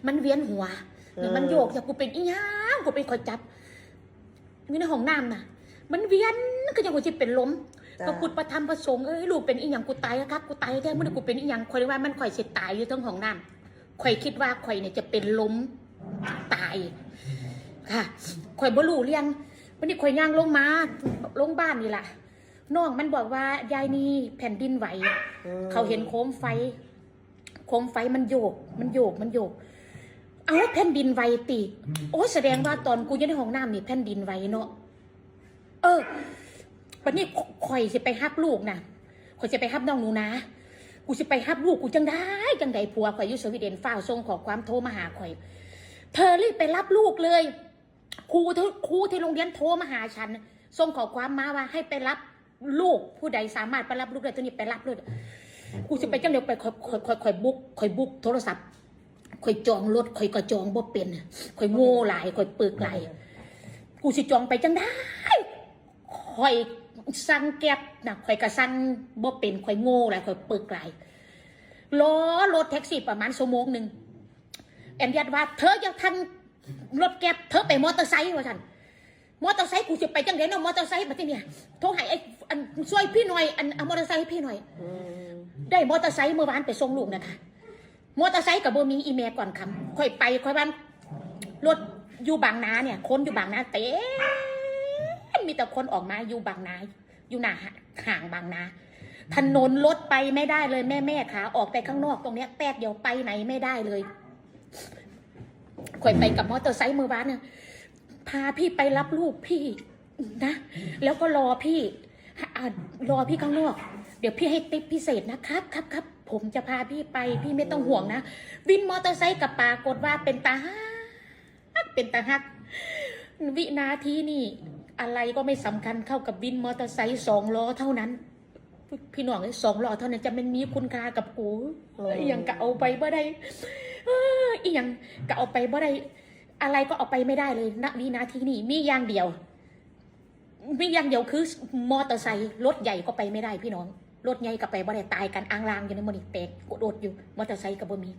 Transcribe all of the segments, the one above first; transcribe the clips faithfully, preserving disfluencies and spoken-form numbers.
มันเวียนหัว อืม แล้วมันโยก อยากกูเป็นอีหยัง กูเป็นคอยจับ อยู่ในห้องน้ำน่ะ มันเวียน ก็ยังกูจะเป็นลม จ้ะ พระพุทธพระธรรมพระสงฆ์เอ้ย ลูกเป็นอีหยัง กูตายครับ กูตายแท้ มื้อนี้กูเป็นอีหยัง คอยว่ามันคอยสิตายอยู่เทั้งห้องน้ำ คอยคิดว่าคอยเนี่ยจะเป็นลมตายค่ะ คอยบ่รู้เรื่อง วันนี้คอยย่างลงมา ลงบ้านนี่ล่ะ น้องมันบอกว่ายายนีแผ่นดินไหว อืม เขาเห็นโคมไฟ โคมไฟมันโยก มันโยก มันโยก เอาแผ่นดินไหวติ โอ้ย แสดงว่าตอนกูอยู่ในห้องน้ำนี่แผ่นดินไหวเนาะ เออ วันนี้ข่อยสิไปฮับลูกนะ ข่อยสิไปฮับน้องหนูนา กูสิไปฮับลูก กูจังได้ จังได้ ผัวข่อยอยู่สวีเดน ฟ้าวส่งข้อความโทรมาหาข่อย เธอรีบไปรับลูกเลย ครูที่ ครูที่โรงเรียนโทรมาหาฉัน ส่งข้อความมาว่าให้ไปรับลูก ผู้ใดสามารถไปรับลูกได้ ตัวนี้ไปรับเลย กูสิไปจังเดียวไป ข่อย ข่อย ข่อย ข่อยบุก ข่อยบุกโทรศัพท์ ข่อยจองรถ ข่อยก็จองบ่เป็น ข่อยโง่หลาย ข่อยปึกหลาย กูสิจองไปจังได้ ข่อยสั่งแก๊บนะ ข่อยก็สั่งบ่เป็น ข่อยโง่หลาย ข่อยปึกหลาย รอรถแท็กซี่ประมาณชั่วโมงหนึ่ง แอนยัดว่า เธอยังทันรถแก๊บ เธอไปมอเตอร์ไซค์ว่าซั่น มอเตอร์ไซค์กูสิไปจังได๋เนาะ มอเตอร์ไซค์บัดนี้เนี่ย โทรให้ไอ้ อัน ช่วยพี่หน่อย อัน เอามอเตอร์ไซค์ให้พี่หน่อย อืม ได้มอเตอร์ไซค์เมื่อวานไปส่งลูกนะคะ มอเตอร์ไซค์ก็บ่มี อีแม่ก่อนคำ ข่อยไป ข่อยว่ารถอยู่บางนาเนี่ย คนอยู่บางนาเต็ม มีแต่คนออกมาอยู่บางนา อยู่หน้าห้างบางนา ถนนรถไปไม่ได้เลยแม่ๆ ขา ออกไปข้างนอกตรงเนี้ยแป๊บเดียวไปไหนไม่ได้เลย ข่อยไปกับมอเตอร์ไซค์เมื่อวานเนี่ย พาพี่ไปรับลูกพี่นะ แล้วก็รอพี่ อ่ะ รอพี่ข้างนอก เดี๋ยวพี่ให้ทิปพิเศษนะครับ ครับ ครับ ผมจะพาพี่ไป พี่ไม่ต้องห่วงนะ วินมอเตอร์ไซค์กับปรากฏว่าเป็นตาฮัก เป็นตาฮัก วินาทีนี่ อะไรก็ไม่สำคัญเท่ากับวินมอเตอร์ไซค์สองล้อเท่านั้น พี่น้องเอ้ย สองล้อเท่านั้นจะมันมีคุณค่ากับกู โอ้ อีหยังก็เอาไปบ่ได้ เออ อีหยังก็เอาไปบ่ได้ อะไรก็เอาไปไม่ได้เลย ณ วินาทีนี้ มีอย่างเดียว มีอย่างเดียวคือมอเตอร์ไซค์ รถใหญ่ก็ไปไม่ได้พี่น้อง รถใหญ่ก็ไปบ่ได้ ตายกันอ้างลางอยู่ในมื้อนี้ แตกโอดๆอยู่ มอเตอร์ไซค์ก็บ่มี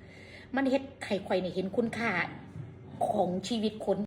มันเฮ็ดให้ข่อยเนี่ยเห็นคุณค่าของชีวิตคน